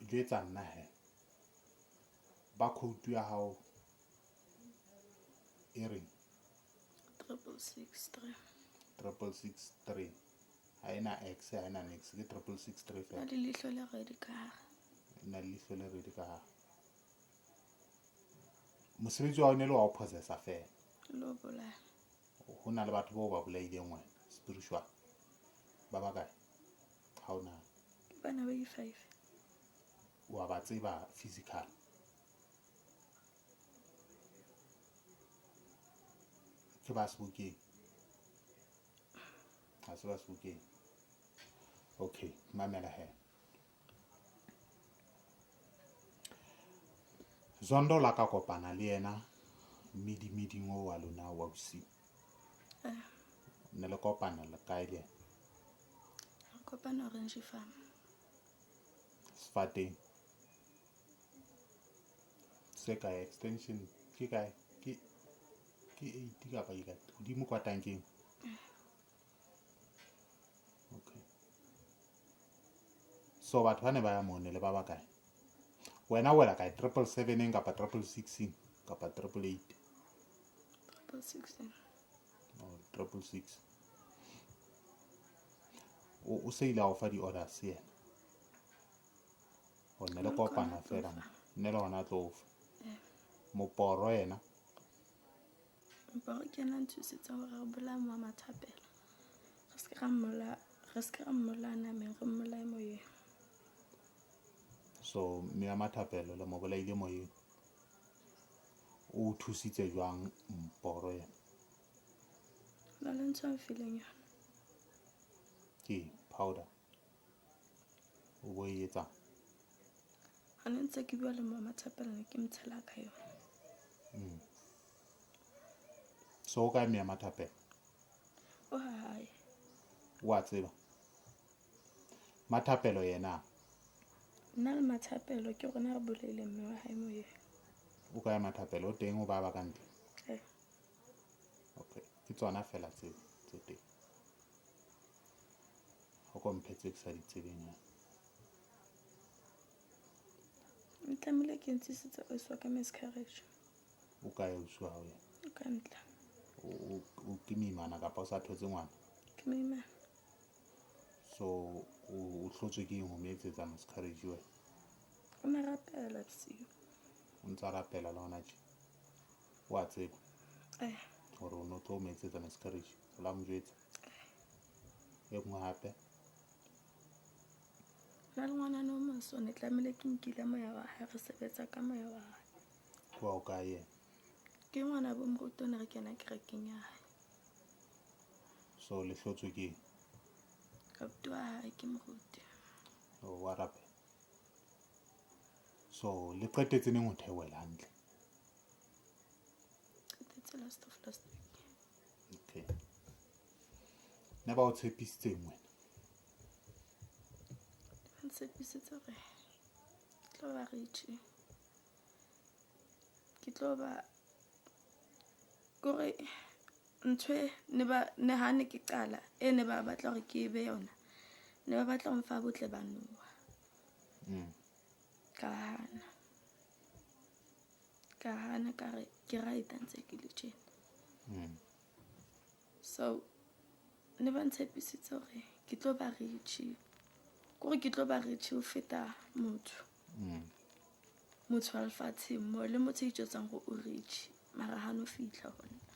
Jwetsa nna he. Ba khoutu ya hao e reng? 6663. 6663. Ha ena X, ha ena nix, ke 6663 Na fela. le leihlo le red ka hare. E na le leihlo le red ka hare. Mosebetsi wa hao ne le wa ho possessa fela. Le ho bolaya. Ho na le batho bao ba bolaileng wena spiritual. Ba bakae? Ha o nahana. Ke bana ba i-five. Wa ba tseba physical. Ke ba Sebokeng. Ha se ba Sebokeng. Okay, mamela he. Zondo la ka kopana le yena mmidimiding oo wa lona wa bosiu. Ne le kopana le kae le yena? Re kopana Orange Farm. Sefateng. Se kae extension ke kae? Ke 8 kapa ke kae? Hodimo kwa tankeng. Okay. So batho ba ne ba ya moo ne le ba bakae? Wena o wela kae? 777 kapa 666 kapa 888? 666. Oh, 666. O se ile a o fa di-orders yena? O ne le Ne le kopana kona a tlo fela fa. Ne le hona a tlo o fa. Eh. Moporo yena? Moporo ke yena a nthusitseng hore re bolaye mowa Mathapelo. Re se ke ra mmolaya, re se ke ra mmolaya nameng, re mmolaye moyeng. So mme ya Mathapelo le mo bolaile moyeng. O thusitse jwang Mporo yena? Ho na le ntho a mfileng yona. Ke powder. O bo e etsang? Ha ne ntse ke bua le mowa Mathapelo ne ke mtshela ka yona. So o kae mme ya Mathapelo? O ha hae. Wa tseba? Mathapelo yena? Nna le Mathapelo ke rona re bolaile mme wa hae moyeng. O kae Mathapelo? O teng o baba ka ntle? Eh. Okay. Ke tsona fela tse tse teng. O ko mphe tse ke sa di tsebeng ya. Ne tlamehile ke ntsisitse ausi wa ka miscarriage. O kae ausi wa hao yena? O ka ntle. O ke moimana kapa o sa thotse ngwana? Ke moimana. So o hlotswe ke eng ho mo etsetsa miscarriage wena? O ne rapela bosiu. O ntsa rapela le hona tje? Wa tseba? Eh. Hore o no tlo mo etsetsa miscarriage. O la mo jwetsa? E nngwe hape? Nna le ngwanana o moso ne tlamehile ke nkile moya wa hae, re sebetsa ka moya wa hae. Ke wa o kae yena? Ke ngwana bo moruti o ne re kena kerekeng ya hae. So le hlotswe ke eng? Abuti wa hae ke moruti. O wa rapela. So le qetetse neng ho theohela hantle? Qetetse last of last week. Okay. Ne ba o tshepisitseng wena? Ba ntshepisitse hore ke tlo ba rich. Ke tlo ba kore ntho e ne ba ne ha ne ke qala e ne ba batla hore ke be yona. Ne ba batla ho mfa botle ba noha. Ka hana. Ka hana ka re ke right ntse ke le tjena. So ne ba ntshepisitse hore ke tlo ba rich. Kore ke tlo ba rich ho feta motho. Motho wa lefatsheng mo le motho a itjwetsang hore o rich mara ha no fihla ho nna.